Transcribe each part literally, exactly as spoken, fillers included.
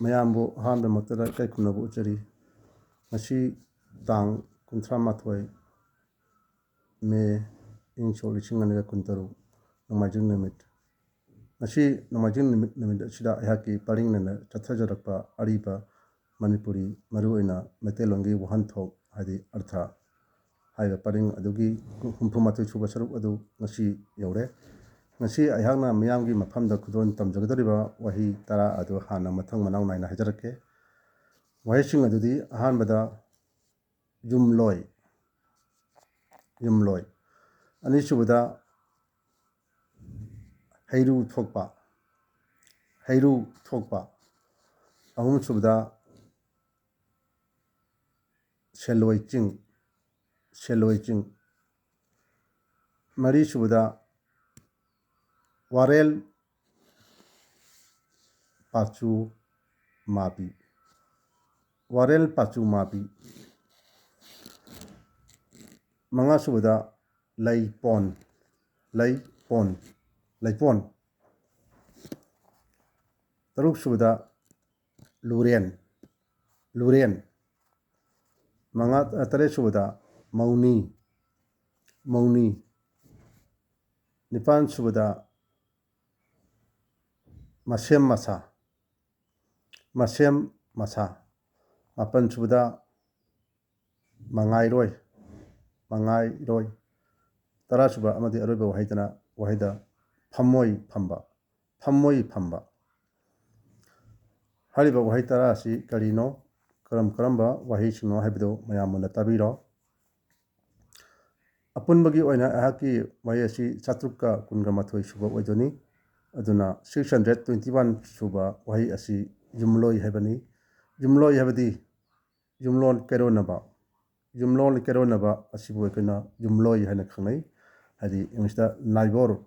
ꯃꯌꯥꯝꯕꯨ ꯑꯍꯥꯟꯕꯃꯛꯇꯗ ꯏꯀꯥꯏ ꯈꯨꯝꯅꯕ ꯎꯠꯆꯔꯤ꯫ ꯉꯁꯤ ꯇꯥꯡ ꯀꯨꯟꯊ꯭ꯔꯥ ꯃꯥꯊꯣꯏ ꯃꯦ, ꯏꯪ ꯁꯣꯛ ꯂꯤꯁꯤꯡ ꯑꯅꯤꯒ ꯀꯨꯟꯇꯔꯨꯛ, ꯅꯣꯡꯃꯥꯏꯖꯤꯡ ꯅꯨꯃꯤꯠ꯫ ꯉꯁꯤ ꯅꯣꯡꯃꯥꯏꯖꯤꯡ ꯅꯨꯃꯤꯠ, ꯅꯨꯃꯤꯠ ꯑꯁꯤꯗ ꯑꯩꯍꯥꯛꯀꯤ ꯄꯔꯤꯡꯅꯅ ꯆꯠꯊꯖꯔꯛꯄ ꯑꯔꯤꯕ ꯃꯅꯤꯄꯨꯔꯤ, ꯃꯔꯨꯑꯣꯏꯅ ꯃꯩꯇꯩꯂꯣꯟꯒꯤ ꯋꯥꯍꯟꯊꯣꯛ, ꯍꯥꯏꯗꯤ ꯑꯔꯊ ꯍꯥꯏꯕ ꯄꯔꯤꯡ ꯑꯗꯨꯒꯤ ꯍꯨꯝꯐꯨ ꯃꯥꯊꯣꯏ ꯁꯨꯕ ꯁꯔꯨꯛ ꯑꯗꯨ ꯉꯁꯤ ꯌꯧꯔꯦ꯫ ꯉꯁꯤ ꯑꯩꯍꯥꯛꯅ ꯃꯤꯌꯥꯝꯒꯤ ꯃꯐꯝꯗ ꯈꯨꯗꯣꯜ ꯇꯝꯖꯒꯗꯧꯔꯤꯕ ꯋꯥꯍꯩ ꯇꯔꯥ ꯑꯗꯨ ꯍꯥꯟꯅ ꯃꯊꯪ ꯃꯅꯥꯎ ꯅꯥꯏꯅ ꯍꯥꯏꯖꯔꯛꯀꯦ꯫ ꯋꯥꯍꯩꯁꯤꯡ ꯑꯗꯨꯗꯤ, ꯑꯍꯥꯟꯕꯗ, ꯌꯨꯝꯂꯣꯏ, ꯌꯨꯝꯂꯣꯏ꯫ ꯑꯅꯤꯁꯨꯕꯗ, ꯍꯩꯔꯨ ꯊꯣꯛꯄ, ꯍꯩꯔꯨ ꯊꯣꯛꯄ꯫ ꯑꯍꯨꯝꯁꯨꯕꯗ, ꯁꯦꯜꯂꯣꯏ ꯆꯤꯡ, ꯁꯦꯜꯂꯣꯏ ꯆꯤꯡ꯫ ꯃꯔꯤꯁꯨꯕꯗ, ꯋꯥꯔꯦꯜ ꯄꯥꯆꯨ ꯃꯥꯕꯤ, ꯋꯥꯔꯦꯜ ꯄꯥꯆꯨ ꯃꯥꯕꯤ꯫ ꯃꯉꯥꯁꯨꯕꯗ, ꯂꯩꯄꯣꯟ, ꯂꯩꯄꯣꯟ, ꯂꯩꯄꯣꯟ꯫ ꯇꯔꯨꯛꯁꯨꯕꯗ, ꯂꯨꯔꯦꯟ, ꯂꯨꯔꯦꯟ꯫ ꯃꯉꯥ, ꯇꯔꯦꯠꯁꯨꯕꯗ, ꯃꯧꯅꯤ, ꯃꯧꯅꯤ꯫ ꯅꯤꯄꯥꯟꯁꯨꯕꯗ, ꯃꯁꯦꯝ ꯃꯁꯥ, ꯃꯁꯦꯝ ꯃꯁꯥ꯫ ꯃꯥꯄꯟꯁꯨꯕꯗ, ꯃꯉꯥꯏꯔꯣꯏ, ꯃꯉꯥꯏꯔꯣꯏ꯫ ꯇꯔꯥꯁꯨꯕ ꯑꯃꯗꯤ ꯑꯔꯣꯏꯕ ꯋꯥꯍꯩꯗꯅ, ꯋꯥꯍꯩꯗ ꯐꯝꯃꯣꯏ ꯐꯝꯕ, ꯐꯝꯃꯣꯏ ꯐꯝꯕ꯫ ꯍꯥꯏꯔꯤꯕ ꯋꯥꯍꯩ ꯇꯔꯥ ꯑꯁꯤ ꯀꯔꯤꯅꯣ, ꯀꯔꯝ ꯀꯔꯝꯕ ꯋꯥꯍꯩꯁꯤꯡꯅꯣ ꯍꯥꯏꯕꯗꯨ ꯃꯌꯥꯝ ꯃꯨꯟꯅ ꯇꯥꯕꯤꯔꯣ꯫ ꯑꯄꯨꯟꯕꯒꯤ ꯑꯣꯏꯅ ꯑꯩꯍꯥꯛꯀꯤ ꯋꯥꯍꯩ ꯑꯁꯤ ꯆꯥꯇ꯭ꯔꯨꯛꯀ ꯀꯨꯟꯒ ꯃꯥꯊꯣꯏ ꯁꯨꯕ ꯑꯣꯏꯗꯣꯏꯅꯤ꯫ ꯑꯗꯨꯅ six hundred twenty one ꯁꯨꯕ ꯋꯥꯍꯩ ꯑꯁꯤ ꯌꯨꯝꯂꯣꯏ ꯍꯥꯏꯕꯅꯤ꯫ ꯌꯨꯝꯂꯣꯏ ꯍꯥꯏꯕꯗꯤ ꯌꯨꯝꯂꯣꯟ ꯀꯩꯔꯣꯟꯅꯕ, ꯌꯨꯝꯂꯣꯟ ꯀꯩꯔꯣꯟꯅꯕ ꯑꯁꯤꯕꯨ ꯑꯩꯈꯣꯏꯅ ꯌꯨꯝꯂꯣꯏ ꯍꯥꯏꯅ ꯈꯪꯅꯩ, ꯍꯥꯏꯗꯤ ꯏꯪꯂꯤꯁꯇ neighbour꯫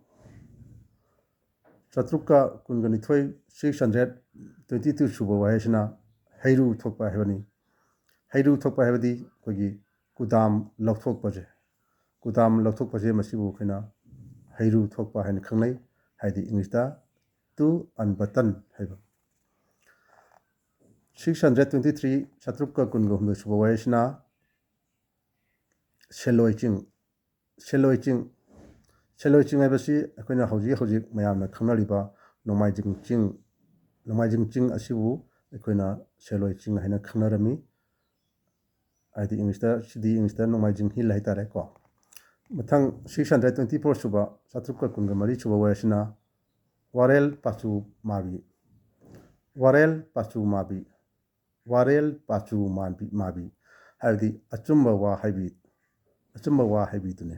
ꯆꯥꯇ꯭ꯔꯨꯛꯀ ꯀꯨꯟꯒ ꯅꯤꯊꯣꯏ, six hundred twenty two ꯁꯨꯕ ꯋꯥꯍꯩꯁꯤꯅ ꯍꯩꯔꯨ ꯊꯣꯛꯄ ꯍꯥꯏꯕꯅꯤ꯫ ꯍꯩꯔꯨ ꯊꯣꯛꯄ ꯍꯥꯏꯕꯗꯤ ꯑꯩꯈꯣꯏꯒꯤ ꯀꯨꯗꯥꯝ ꯂꯧꯊꯣꯛꯄꯁꯦ, ꯀꯨꯗꯥꯝ ꯂꯧꯊꯣꯛꯄꯁꯦ ꯃꯁꯤꯕꯨ ꯑꯩꯈꯣꯏꯅ ꯍꯩꯔꯨ ꯊꯣꯛꯄ ꯍꯥꯏꯅ ꯈꯪꯅꯩ, ꯍꯥꯏꯗꯤ ꯏꯪꯂꯤꯁꯇ to unbutton ꯍꯥꯏꯕ꯫ Six hundred twenty three, ꯆꯥꯇ꯭ꯔꯨꯛꯀ ꯀꯨꯟꯒ ꯍꯨꯝꯗꯣꯏ ꯁꯨꯕ ꯋꯥꯍꯩꯁꯤꯅ ꯁꯦꯂꯣꯏ ꯆꯤꯡ꯫ ꯁꯦꯂꯣꯏ ꯆꯤꯡ꯫ ꯁꯦꯂꯣꯏ ꯆꯤꯡ ꯍꯥꯏꯕꯁꯤ ꯑꯩꯈꯣꯏꯅ ꯍꯧꯖꯤꯛ ꯍꯧꯖꯤꯛ ꯃꯌꯥꯝꯅ ꯈꯪꯅꯔꯤꯕ ꯅꯣꯡꯃꯥꯏꯖꯤꯡ ꯆꯤꯡ, ꯅꯣꯡꯃꯥꯏꯖꯤꯡ ꯆꯤꯡ ꯑꯁꯤꯕꯨ ꯑꯩꯈꯣꯏꯅ ꯁꯦꯂꯣꯏ ꯆꯤꯡ ꯍꯥꯏꯅ ꯈꯪꯅꯔꯝꯃꯤ꯫ ꯍꯥꯏꯗꯤ ꯏꯪꯂꯤꯁꯇ, ꯁꯤꯗꯤ ꯏꯪꯂꯤꯁꯇ ꯅꯣꯡꯃꯥꯏꯖꯤꯡ ꯍꯤꯜ ꯍꯥꯏꯇꯥꯔꯦꯀꯣ꯫ ꯃꯊꯪ six hundred twenty four ꯁꯨꯕ, ꯆꯥꯇ꯭ꯔꯨꯛꯀ ꯀꯨꯟꯒ ꯃꯔꯤ ꯁꯨꯕ ꯋꯥꯍꯩꯁꯤꯅ ꯋꯥꯔꯦꯜ ꯄꯥꯆꯨ ꯃꯥꯕꯤ꯫ ꯋꯥꯔꯦꯜ ꯄꯥꯆꯨ ꯃꯥꯕꯤ꯫ ꯋꯥꯔꯦꯜ ꯄꯥꯆꯨ ꯃꯥꯟꯕꯤ, ꯃꯥꯕꯤ ꯍꯥꯏꯕꯗꯤ ꯑꯆꯨꯝꯕ ꯋꯥ ꯍꯥꯏꯕꯤ, ꯑꯆꯨꯝꯕ ꯋꯥ ꯍꯥꯏꯕꯤꯗꯨꯅꯤ꯫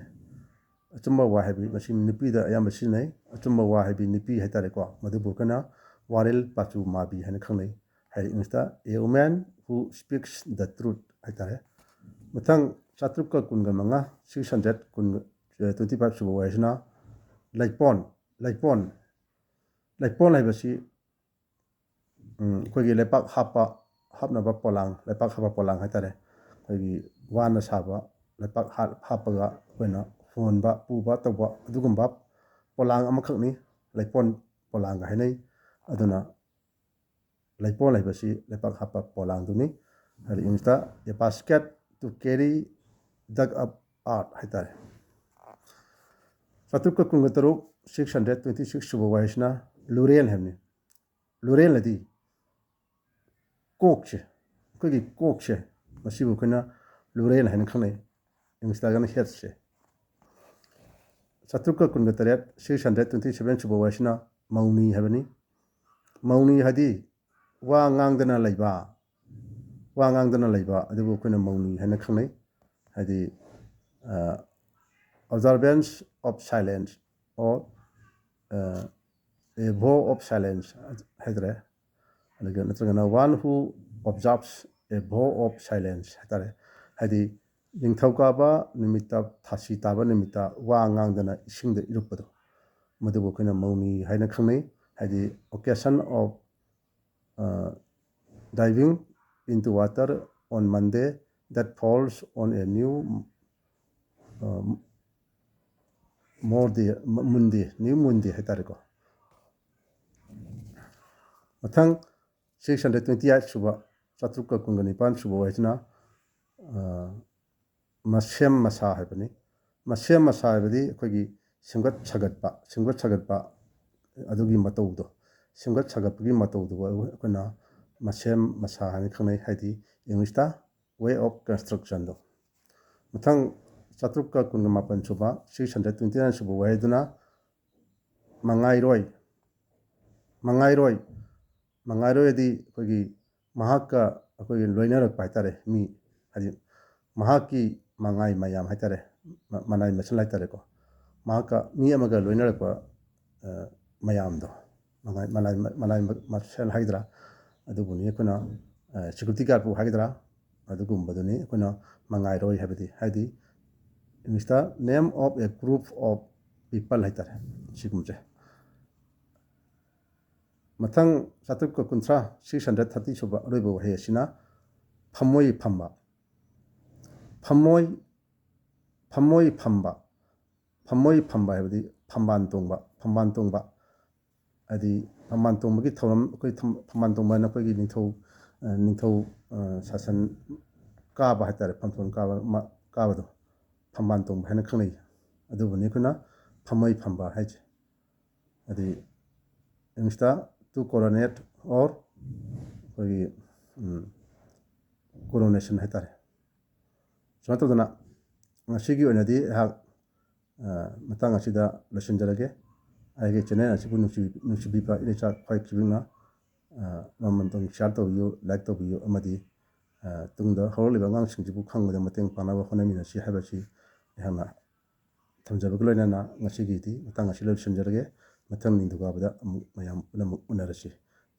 ꯑꯆꯨꯝꯕ ꯋꯥ ꯍꯥꯏꯕꯤ, ꯃꯁꯤ ꯅꯨꯄꯤꯗ ꯑꯌꯥꯝꯕ ꯁꯤꯖꯤꯟꯅꯩ꯫ ꯑꯆꯨꯝꯕ ꯋꯥ ꯍꯥꯏꯕꯤ ꯅꯨꯄꯤ ꯍꯥꯏꯇꯥꯔꯦꯀꯣ, ꯃꯗꯨꯕꯨ ꯑꯩꯈꯣꯏꯅ ꯋꯥꯔꯦꯜ ꯄꯥꯆꯨ ꯃꯥꯕꯤ ꯍꯥꯏꯅ ꯈꯪꯅꯩ꯫ ꯍꯥꯏꯗꯤ ꯏꯪꯂꯤꯁꯇ "A woman who speaks the truth" ꯍꯥꯏꯇꯥꯔꯦ꯫ ꯃꯊꯪ ꯆꯥꯇ꯭ꯔꯨꯛꯀ ꯀꯨꯟꯒ ꯃꯉꯥ, six hundred twenty five ꯁꯨꯕ ꯋꯥꯍꯩꯁꯤꯅ ꯂꯩꯄꯣꯟ꯫ ꯂꯩꯄꯣꯟ꯫ ꯂꯩꯄꯣꯟ ꯍꯥꯏꯕꯁꯤ ꯎꯝ, ꯑꯩꯈꯣꯏꯒꯤ ꯂꯩꯄꯥꯛ ꯍꯥꯞꯄ, ꯍꯥꯞꯅꯕ ꯄꯣꯂꯥꯡ, ꯂꯩꯄꯥꯛ ꯍꯥꯞꯄ ꯄꯣꯂꯥꯡ ꯍꯥꯏꯇꯥꯔꯦ꯫ ꯑꯩꯈꯣꯏꯒꯤ ꯋꯥꯅ ꯁꯥꯕ ꯂꯩꯄꯥꯛ ꯍꯥꯞ-, ꯍꯥꯞꯄꯒ ꯑꯩꯈꯣꯏꯅ ꯍꯣꯟꯕ, ꯄꯨꯕ ꯇꯧꯕ ꯑꯗꯨꯒꯨꯝꯕ ꯄꯣꯂꯥꯡ ꯑꯃꯈꯛꯅꯤ꯫ ꯂꯩꯄꯣꯟ ꯄꯣꯂꯥꯡꯒ ꯍꯥꯏꯅꯩ꯫ ꯑꯗꯨꯅ ꯂꯩꯄꯣꯟ ꯍꯥꯏꯕꯁꯤ ꯂꯩꯄꯥꯛ ꯍꯥꯞꯄ ꯄꯣꯂꯥꯡꯗꯨꯅꯤ꯫ ꯍꯥꯏꯗꯤ ꯏꯪꯂꯤꯁꯇ "A basket to carry dug up earth" ꯍꯥꯏꯇꯥꯔꯦ꯫ ꯆꯥꯇ꯭ꯔꯨꯛꯀ ꯀꯨꯟꯒ ꯇꯔꯨꯛ, six hundred twenty six ꯁꯨꯕ ꯋꯥꯍꯩꯁꯤꯅ ꯂꯨꯔꯦꯟ ꯍꯥꯏꯕꯅꯤ꯫ ꯂꯨꯔꯦꯟ ꯑꯗꯤ ꯀꯣꯛꯁꯦ, ꯑꯩꯈꯣꯏꯒꯤ ꯀꯣꯛꯁꯦ, ꯃꯁꯤꯕꯨ ꯑꯩꯈꯣꯏꯅ ꯂꯨꯔꯦꯟ ꯍꯥꯏꯅ ꯈꯪꯅꯩ꯫ ꯏꯪꯂꯤꯁꯇꯒꯅ ꯍꯦꯠꯁꯦ꯫ ꯆꯥꯇ꯭ꯔꯨꯛꯀ ꯀꯨꯟꯒ ꯇꯔꯦꯠ, six hundred twenty seven ꯁꯨꯕ ꯋꯥꯍꯩꯁꯤꯅ ꯃꯧꯅꯤ ꯍꯥꯏꯕꯅꯤ꯫ ꯃꯧꯅꯤ ꯍꯥꯏꯗꯤ ꯋꯥ ꯉꯥꯡꯗꯅ ꯂꯩꯕ, ꯋꯥ ꯉꯥꯡꯗꯅ ꯂꯩꯕ ꯑꯗꯨꯕꯨ ꯑꯩꯈꯣꯏꯅ ꯃꯧꯅꯤ ꯍꯥꯏꯅ ꯈꯪꯅꯩ꯫ ꯍꯥꯏꯗꯤ observance of silence or a vow of silence ꯍꯥꯏꯇꯥꯔꯦ꯫ ꯑꯗꯨꯒ ꯅꯠꯇ꯭ꯔꯒꯅ "One who observes a vow of silence" ꯍꯥꯏꯇꯥꯔꯦ꯫ ꯍꯥꯏꯗꯤ ꯅꯤꯡꯊꯧꯀꯥꯕ ꯅꯨꯃꯤꯠꯇ, ꯊꯥꯁꯤ ꯇꯥꯕ ꯅꯨꯃꯤꯠꯇ ꯋꯥ ꯉꯥꯡꯗꯅ ꯏꯁꯤꯡꯗ ꯏꯔꯨꯞꯄꯗꯣ, ꯃꯗꯨꯕꯨ ꯑꯩꯈꯣꯏꯅ ꯃꯧꯅꯤ ꯍꯥꯏꯅ ꯈꯪꯅꯩ꯫ ꯍꯥꯏꯗꯤ occasion of diving into water on Monday that falls on a new Monday, Monday, new Monday ꯍꯥꯏꯇꯥꯔꯦꯀꯣ꯫ ꯃꯊꯪ ꯁꯤꯛꯁ ꯍꯟꯗ꯭ꯔꯦꯠ ꯇ꯭ꯋꯦꯟꯇꯤ ꯑꯩꯠ ꯁꯨꯕ, ꯆꯥꯇ꯭ꯔꯨꯛꯀ ꯀꯨꯟꯒ ꯅꯤꯄꯥꯟ ꯁꯨꯕ ꯋꯥꯍꯩꯁꯤꯅ, ꯑ, ꯃꯁꯦꯝ ꯃꯁꯥ ꯍꯥꯏꯕꯅꯤ꯫ ꯃꯁꯦꯝ ꯃꯁꯥ ꯍꯥꯏꯕꯗꯤ ꯑꯩꯈꯣꯏꯒꯤ ꯁꯦꯝꯒꯠ ꯁꯥꯒꯠꯄ, ꯁꯦꯝꯒꯠ ꯁꯥꯒꯠꯄ ꯑꯗꯨꯒꯤ ꯃꯇꯧꯗꯣ, ꯁꯦꯝꯒꯠ ꯁꯥꯒꯠꯄꯒꯤ ꯃꯇꯧꯗꯨꯕꯨ ꯑꯩꯈꯣꯏꯅ ꯃꯁꯦꯝ ꯃꯁꯥ ꯍꯥꯏꯅ ꯈꯪꯅꯩ, ꯍꯥꯏꯗꯤ ꯏꯪꯂꯤꯁꯇ way of constructionꯗꯣ꯫ ꯃꯊꯪ ꯆꯥꯇ꯭ꯔꯨꯛꯀ ꯀꯨꯟꯒ ꯃꯥꯄꯟ ꯁꯨꯕ, ꯁꯤꯛꯁ ꯍꯟꯗ꯭ꯔꯦꯠ ꯇ꯭ꯋꯦꯟꯇꯤ ꯅꯥꯏꯟ ꯁꯨꯕ ꯋꯥꯍꯩꯗꯨꯅ ꯃꯉꯥꯏꯔꯣꯏ꯫ ꯃꯉꯥꯏꯔꯣꯏ꯫ ꯃꯉꯥꯏꯔꯣꯏꯗꯤ ꯑꯩꯈꯣꯏꯒꯤ ꯃꯍꯥꯛꯀ ꯑꯩꯈꯣꯏꯒꯤ ꯂꯣꯏꯅꯔꯛꯄ ꯍꯥꯏꯇꯥꯔꯦ, ꯃꯤ, ꯍꯥꯏꯗꯤ ꯃꯍꯥꯛꯀꯤ ꯃꯉꯥꯏ ꯃꯌꯥꯝ ꯍꯥꯏꯇꯥꯔꯦ, ꯃ-, ꯃꯅꯥꯏ ꯃꯁꯤꯡ ꯍꯥꯏꯇꯥꯔꯦꯀꯣ, ꯃꯍꯥꯛꯀ ꯃꯤ ꯑꯃꯒ ꯂꯣꯏꯅꯔꯛꯄ, ꯑ, ꯃꯌꯥꯝꯗꯣ, ꯃꯉꯥꯏ, ꯃꯅꯥꯏ, ꯃꯅꯥꯏ ꯃꯁꯤꯡ ꯍꯥꯏꯒꯗ꯭ꯔꯥ, ꯑꯗꯨꯕꯨꯅꯤ ꯑꯩꯈꯣꯏꯅ, ꯑ, security guardꯄꯨ ꯍꯥꯏꯒꯗ꯭ꯔꯥ, ꯑꯗꯨꯒꯨꯝꯕꯗꯨꯅꯤ ꯑꯩꯈꯣꯏꯅ ꯃꯉꯥꯏꯔꯣꯏ ꯍꯥꯏꯕꯗꯤ, ꯍꯥꯏꯗꯤ ꯏꯪꯂꯤꯁꯇ name of a group of people ꯍꯥꯏꯇꯥꯔꯦ, ꯁꯤꯒꯨꯝꯕꯁꯦ꯫ ꯃꯊꯪ ꯆꯥꯇ꯭ꯔꯨꯛꯀ ꯀꯨꯟꯊ꯭ꯔꯥ, six hundred thirty ꯁꯨꯕ ꯑꯔꯣꯏꯕ ꯋꯥꯍꯩ ꯑꯁꯤꯅ ꯐꯝꯃꯣꯏ ꯐꯝꯕ꯫ ꯐꯝꯃꯣꯏ, ꯐꯝꯃꯣꯏ ꯐꯝꯕ꯫ ꯐꯝꯃꯣꯏ ꯐꯝꯕ ꯍꯥꯏꯕꯗꯤ ꯐꯝꯕꯥꯜ ꯇꯣꯡꯕ, ꯐꯝꯕꯥꯜ ꯇꯣꯡꯕ꯫ ꯍꯥꯏꯗꯤ ꯐꯝꯕꯥꯜ ꯇꯣꯡꯕꯒꯤ ꯊꯧꯔꯝ, ꯑꯩꯈꯣꯏ ꯊꯝ-, ꯐꯝꯕꯥꯜ ꯇꯣꯡꯕ ꯍꯥꯏꯅ ꯑꯩꯈꯣꯏꯒꯤ ꯅꯤꯡꯊꯧ, ꯑ, ꯅꯤꯡꯊꯧ, ꯑ, ꯁꯥꯁꯟ ꯀꯥꯕ ꯍꯥꯏꯇꯥꯔꯦ, ꯐꯝꯕꯥꯜ ꯀꯥꯕ, ꯃꯥ-, ꯀꯥꯕꯗꯣ ꯐꯝꯕꯥꯜ ꯇꯣꯡꯕ ꯍꯥꯏꯅ ꯈꯪꯅꯩ꯫ ꯑꯗꯨꯕꯨꯅꯤ ꯑꯩꯈꯣꯏꯅ ꯐꯝꯃꯣꯏ ꯐꯝꯕ ꯍꯥꯏꯁꯦ꯫ ꯍꯥꯏꯗꯤ ꯏꯪꯂꯤꯁꯇ to coronate or ꯑꯩꯈꯣꯏꯒꯤ, ꯎꯝ, coronation ꯍꯥꯏꯇꯥꯔꯦ꯫ ꯁꯨꯃꯥꯏꯅ ꯇꯧꯗꯅ ꯉꯁꯤꯒꯤ ꯑꯣꯏꯅꯗꯤ ꯑꯩꯍꯥꯛ, ꯑ, ꯃꯇꯥꯡ ꯑꯁꯤꯗ ꯂꯣꯏꯁꯤꯟꯖꯔꯒꯦ꯫ ꯑꯩꯒꯤ channel ꯑꯁꯤꯕꯨ ꯅꯨꯡꯁꯤ-, ꯅꯨꯡꯁꯤꯕꯤꯕ ꯏꯆꯥ ꯈ꯭ꯋꯥꯏ ꯈꯤꯕꯤꯡꯅ, ꯑ, ꯃꯃꯜ ꯇꯧ-, share ꯇꯧꯕꯤꯌꯨ, like ꯇꯧꯕꯤꯌꯨ, ꯑꯃꯗꯤ, ꯑ, ꯇꯨꯡꯗ ꯍꯧꯔꯛꯂꯤꯕ ꯑꯉꯥꯡꯁꯤꯡꯁꯤꯕꯨ ꯈꯪꯕꯗ ꯃꯇꯦꯡ ꯄꯥꯡꯅꯕ ꯍꯣꯠꯅꯃꯤꯟꯅꯁꯤ ꯍꯥꯏꯕꯁꯤ ꯑꯩꯍꯥꯛꯅ ꯊꯝꯖꯕꯒ ꯂꯣꯏꯅꯅ ꯉꯁꯤꯒꯤꯗꯤ ꯃꯇꯥꯡ ꯑꯁꯤ ꯂꯣꯏꯁꯤꯟꯖꯔꯒꯦ꯫ ꯃꯊꯪ ꯅꯤꯡꯊꯧꯀꯥꯕꯗ ꯑꯃꯨꯛ ꯃꯌꯥꯝ ꯄꯨꯝꯅꯃꯛ ꯎꯅꯔꯁꯤ꯫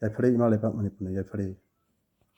ꯌꯥꯏꯐꯔꯦ ꯏꯃꯥ ꯂꯩꯕꯥꯛ ꯃꯅꯤꯄꯨꯔꯅ ꯌꯥꯏꯐꯔꯦ꯫